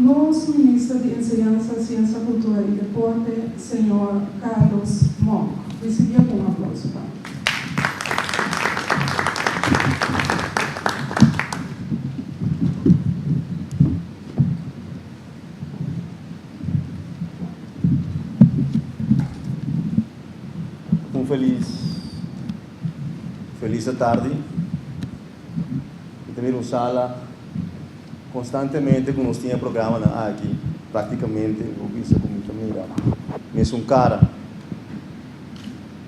Nos Minister di Enseñansa, Siensia, Kultura i Deporte, señor Carlos Monk. Risibié ku un aplauso tambe. Un felis felis atardi. Mi ta mira un sala constantemente cu nos tin e programanan aki, practicamente bo bisa cu mi ta mira mesun cara,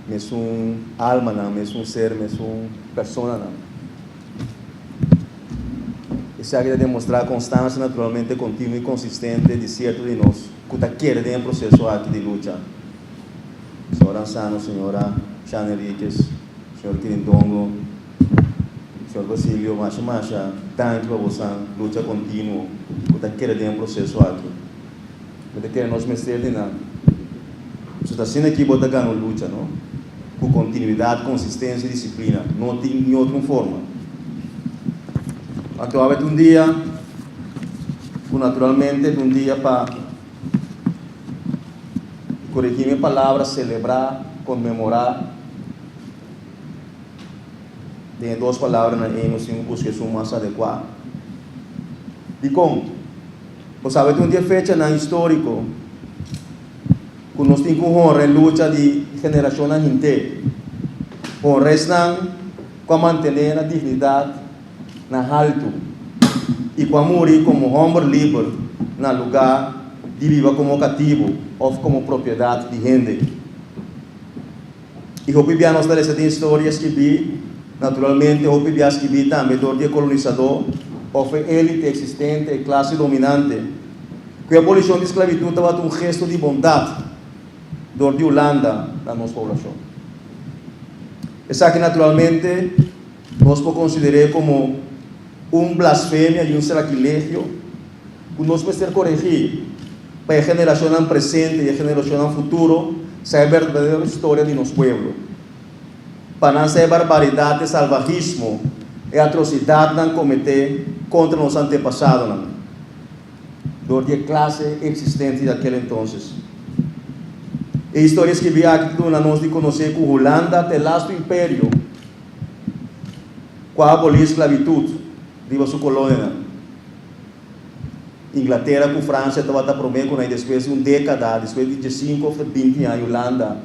mesun almanan, mesun ser, mesun personanan. Esaki ta demostrá konstansia naturalmente kontinuo i konsistente di sierto di nos ku ta kere den e proseso aki di lucha. Señor Ansano, señora Shan Henriquez, señor Kirindongo, señor Basilio, masha masha danki pa bosan lucha kontinuo ku ta kere den e proseso aki. Mi ta kere nos mester di nan. So ta asina aki bo ta gana un lucha, no? Ku kontinuidat, konsistensia i disiplina. No tin ni otro un forma. Anto awe ta un dia ku naturalmente ta un dia pa korigí mi palabra, selebrá, konmemorá. Den e dos palabranan ei nos tin ku buska esun mas adekuá. Dikon? Bo sabe tin un di e fechanan históriko ku nos tin ku honra e lucha di generashonnan hint'é. Honra esnan ku a mantené nan dignidat na haltu i ku a muri komo hòmber liber na lugá di biba komo katibu òf komo propiedat di hende. I hopi bia nos ta lesa den historia skibí, naturalmente hopi bia skibí tambe dor di e kolonisadó òf e élite eksistente, e klase dominante, ku e abolishon di sklabitut tabata un gesto di bondat dor di Hulanda na nos poblashon. Esaki naturalmente nos por konsider'é komo un blasfemia i un sakilegio ku nos mester koregí pa e generashonnan presente i e generashonnan futuro sa e berdadero historia di nos pueblo, pa nan sa e barbaridat, e salvahismo, e atrosidatnan kometé kontra nos antepasadonan dor di e klase eksistente di akel entonces. E historia skibí aki ta duna nos di konosé ku Hulanda ta e lastu imperio ku a abolí sklabitut riba su kolonianan. Inglatera ku Fransia tabata promé ku nan i despues di un dékada, despues di diesinku òf 20 aña, Hulanda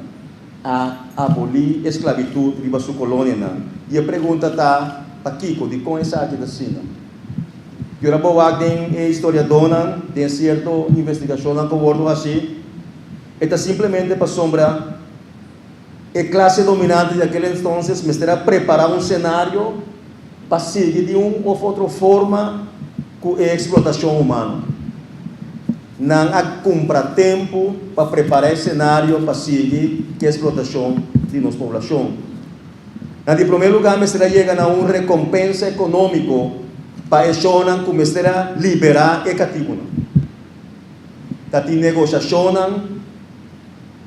a abolí e sklabitut riba su kolonianan. I e pregunta ta, Pakiko? Dikon esaki ta asina? I ora bo wak den e historiadónan, den sierto investigashonnan ku a wòrdu hasí, e ta simplemente pasobra E klase dominante di aquel entonces mester a prepara un senario pa sigui di un of otro forma cu e explotacion humano. Nan a cumpra tempo pa prepara e senario pa sigui cu e explotacion di nos poblacion. Na di prome lugar mester a yega na un recompensa economico pa e shownan cu mester a libera e catibonan. Ta tin negociacionnan.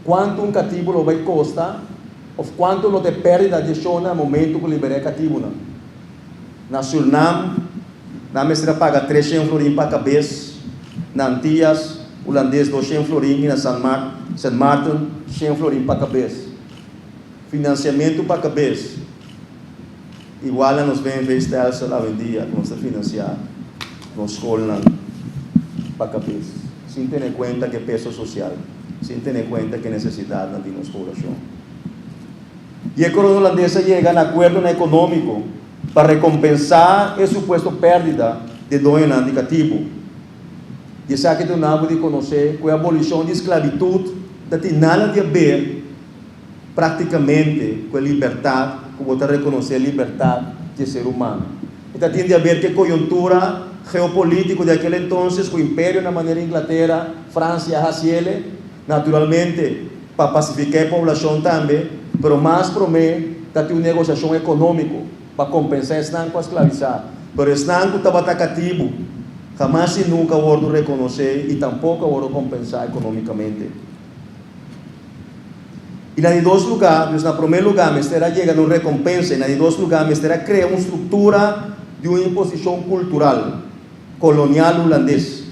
Kuantu un katibu lo bai kosta òf kuantu lo ta e pèrdida di e shon na momentu ku liberá e katibunan? Na Surnam, nan mester a paga 300 florin pa kabes, na Antias Hulandes 200 florin i na San Sint Maarten 100 florin pa kabes. Finansiamentu pa kabes igual na nos BNV stelsel awendia ku nos ta finansiá nos skolnan pa kabes, sin tene kuenta ku e peso sosial. Sin tene kuenta ku e nesesidatnan di nos poblashon. I e korona hulandes a yega na akuerdonan ekonómiko pa rekompensá e supuesto pèrdida di e doñonan di katibu. I esaki ta duna bo di konosé ku e abolishon di sklabitut ta tin nada di aber práktikamente ku e libertat ku bo ta rekonosé libertat di e ser humano. E ta tin di aber ku e koyuntura geopolítiko di akel entonces ku imperionan manera Inglatera, Fransia a hasiele, naturalmente pa pasifiká e poblashon tambe, pero mas promé ta tin un negosiashon ekonómiko pa kompensá esnan ku a sklavisá. Pero esnan ku tabata katibu hamas i nunka a wòrdu rekonosé i tampoko a wòrdu kompensá ekonómikamente. I na di dos lugá, dus na promé lugá mester a yega na un rekompensa i na di dos lugá mester a krea un struktura di un imposishon kultural kolonial hulandes.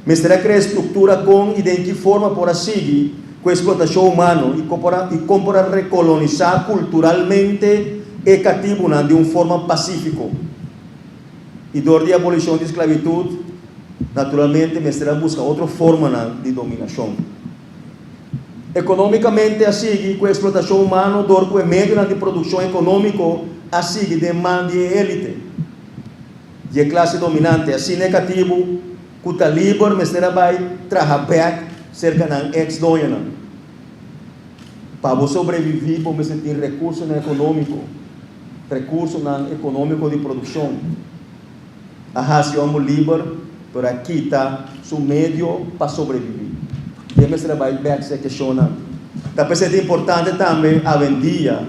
Mester a krea struktura kon i den ki forma por a sigui ku eksplotashon humano i kon por a rekolonisá kulturalmente e katibunan di un forma pasífiko. I dor di abolishon di sklabitut, naturalmente mester a buska otro formanan di dominashon. Ekonómikamente a sigui ku eksplotashon humano dor ku e medionan di produkshon ekonómiko a sigui den man di e élite. Di e klase dominante asina e katibu ku ta liber mester a bai traha bèk serka nan eks doñonan. Pa bo sobreviví bo mester tin rekursonan ekonómiko, rekursonan ekonómiko di produkshon. A hasi hòmber liber pero a kita su medio pa sobreviví. I e mester a bai bèk serka e shonnan. Ta p'esei ta importante tambe awendia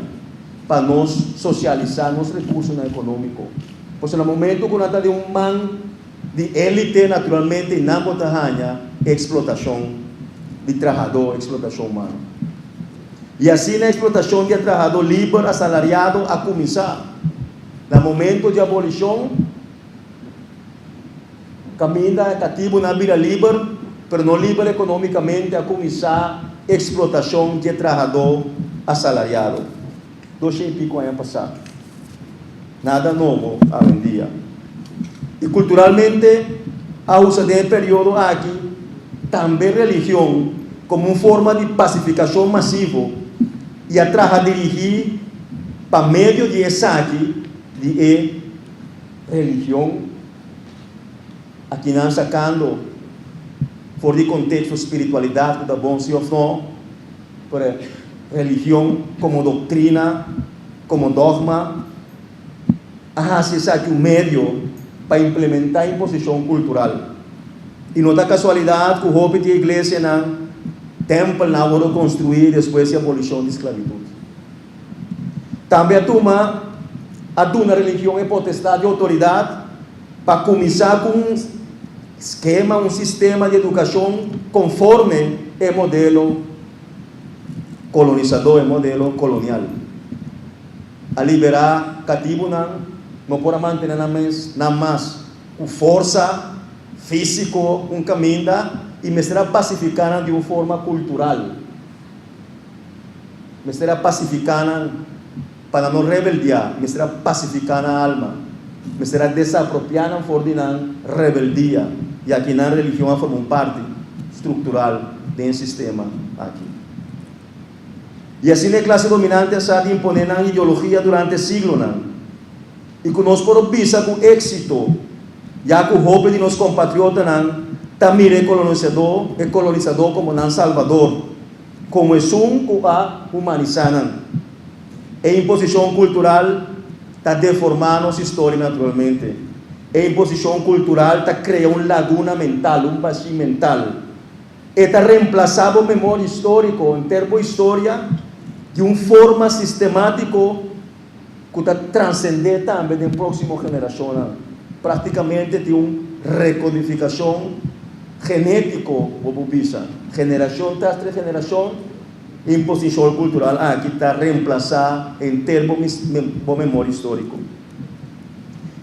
pa nos sosialisá nos rekursonan ekonómiko. Pasobra na momento ku nan ta den un man di élite naturalmente i nan bo ta haña eksplotashon di trahadó, eksplotashon humano. I asina eksplotashon di e trahadó liber asalariado a kuminsá. Na momento di abolishon, kaminda e katibunan a bira liber, pero no liber ekonómikamente, a kuminsá eksplotashon di e trahadó asalariado. Doshen i piko aña pasá. Nada nobo awendia. I kulturalmente a usa den e periodo aki tambe religion komo un forma di pasifikashon masivo i a traha dirigí pa medio di esaki di e religion akinan sakando for di konteksto spiritualidat ku ta bon si òf no, pero religion komo doktrina, komo dògma a hasi esaki un medio pa implementá imposishon kultural. I no ta kasualidat ku hopi di e iglesianan, tèmpelnan a wòrdu konstruí despues di abolishon di sklabitut. Tambe a tuma a duna religion e potestat di outoridat pa kuminsá ku un skema, un sistema di edukashon konforme e modelo kolonisadó, e modelo kolonial. A liberá katibunan, no por a mantené nan mes nan mas ku forsa físiko un kaminda i mester a pasifiká nan di un forma kultural. Mester a pasifiká nan pa nan no rebeldiá, mester a pasifiká nan alma, mester a desapropiá nan for di nan rebeldia, i aki nan religion a forma un parti struktural den e sistema aki. I asina e klase dominante a sa di imponé nan ideologia durante siglonan, i ku nos por bisa ku éksito, ya ku hopi di nos kompatriotanan ta mira e kolonisadó e kolonisadó komo nan salbador. Komo esun ku a humanisá nan. E imposishon kultural ta deformá nos historia naturalmente. E imposishon kultural ta krea un laguna mental, un bashí mental. E ta remplasá bo memoria históriko, henter bo historia, di un forma sistemátiko ku ta transendé tambe den próksimo generashonnan. Práktikamente tin un rekodifikashon genétiko, bo por bisa. Generashon tras tres generashon, imposishon kultural aki ta remplasá henter bo bo memoria históriko.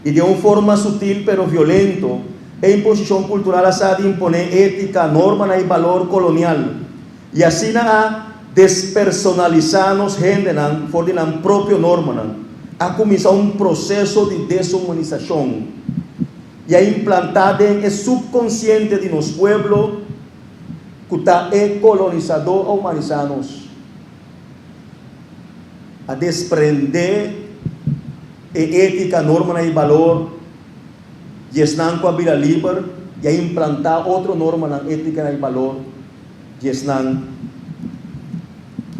I den un forma sutil pero violento, e imposishon kultural a sa di imponé étika, normanan i balor kolonial. I asina a despersonalisá nos hendenan for di nan propio normanan. A kuminsá un proseso di deshumanisashon i a implantá den e supkonsiente di nos pueblo ku ta e kolonisadó a humanisá nos. A desprendé e étika, normanan i balor di esnan ku a bira liber i a implantá otro normanan, étikanan i balor. Di esnan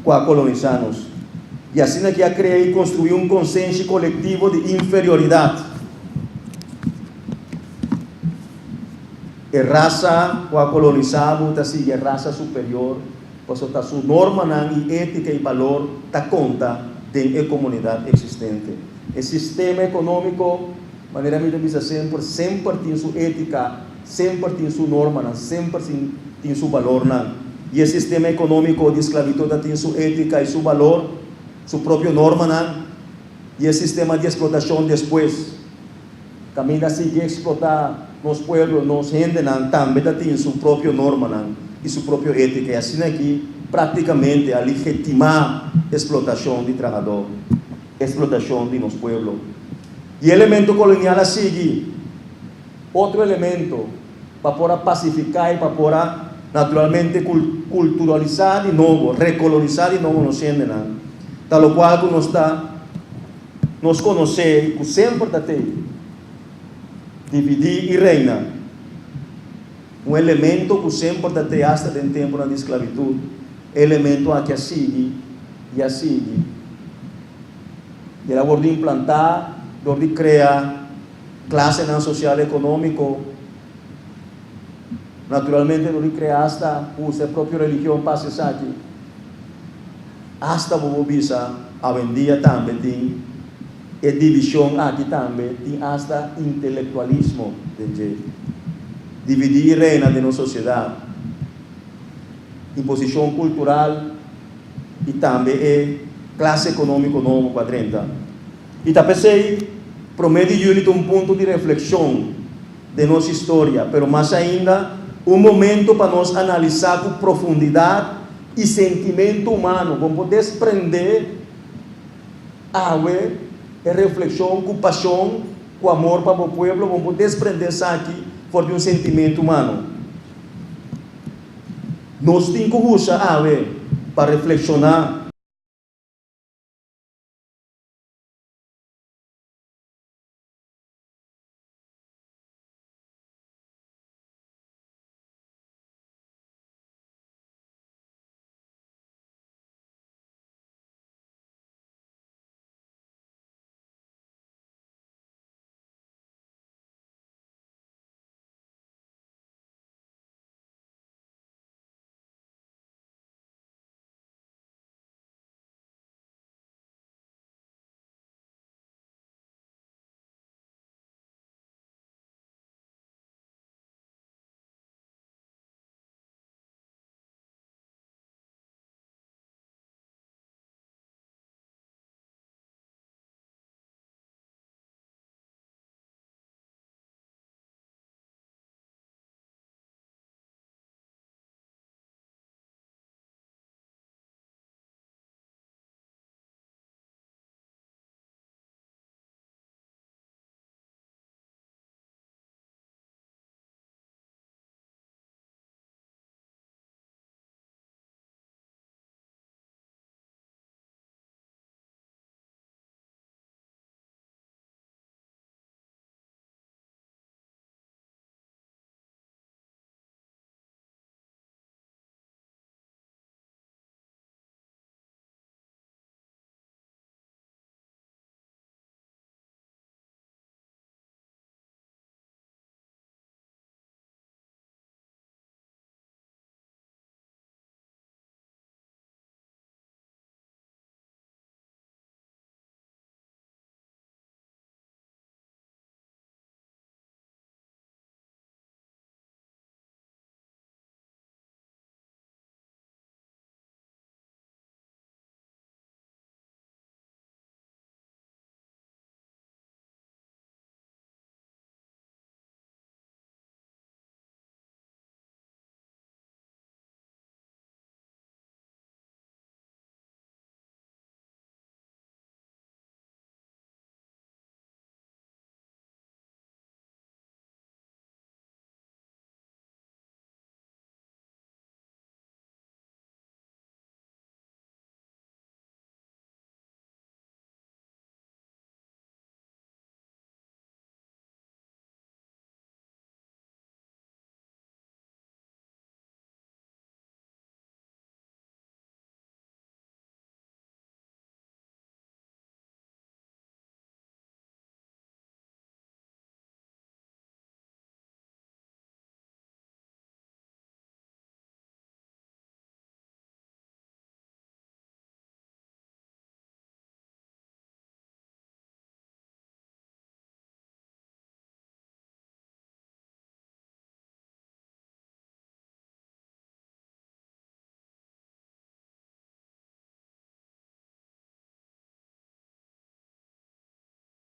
ku a kolonisá nos. I asina ki a krea i konstruí un konsenshi kolektivo di inferioridat. E rasa ku a kolonisá bo ta sigui e rasa superior, pasobra ta su normanan i étika i balor ta konta den e komunidat eksistente. E sistema ekonómiko, manera mi ta bisa semper, semper tin su étika. Semper tin su normanan, semper tin su balornan. I e sistema ekonómiko di sklabitut a tin su étika i su balor, su propio normanan, i e sistema di eksplotashon despues. Kaminda sigui eksplotá nos pueblo, nos hendenan tambe ta tin su propio normanan i su propio étika i asina aki práktikamente a legitimá eksplotashon di trahadó, eksplotashon di nos pueblo. I e elemento kolonial a sigui otro elemento pa por a pasifiká i pa por a naturalmente kulturalisá di nobo, rekolonisá di nobo nos hendenan, ta lokual ku nos ta. Nos konosé ku semper ta tei dividí i reina, un elemento ku semper ta tei asta den tempunan di sklabitut. E elemento aki a sigui i a sigui i el a wòrdu implantá dor di krea klasenan sosial ekonómiko, naturalmente dor di krea asta usa e propio religion pa hasi esaki. Asta bo por bisa awendia tambe tin e divishon aki tambe tin asta intelektualismo den dje. Dividí i reina den nos sosiedat. Imposishon kultural i tambe e klase ekonómiko nobo ku a drenta. I ta p'esei promé di yüli ta un punto di reflekshon den nos historia, pero mas ainda un momento pa nos analisá ku profundidat i sentimentu humano. Bo por desprendé awe e reflekshon ku pashon, ku amor pa bo pueblo, bo por desprendé esaki for di un sentimentu humano. Nos tin ku usa awe pa reflekshoná.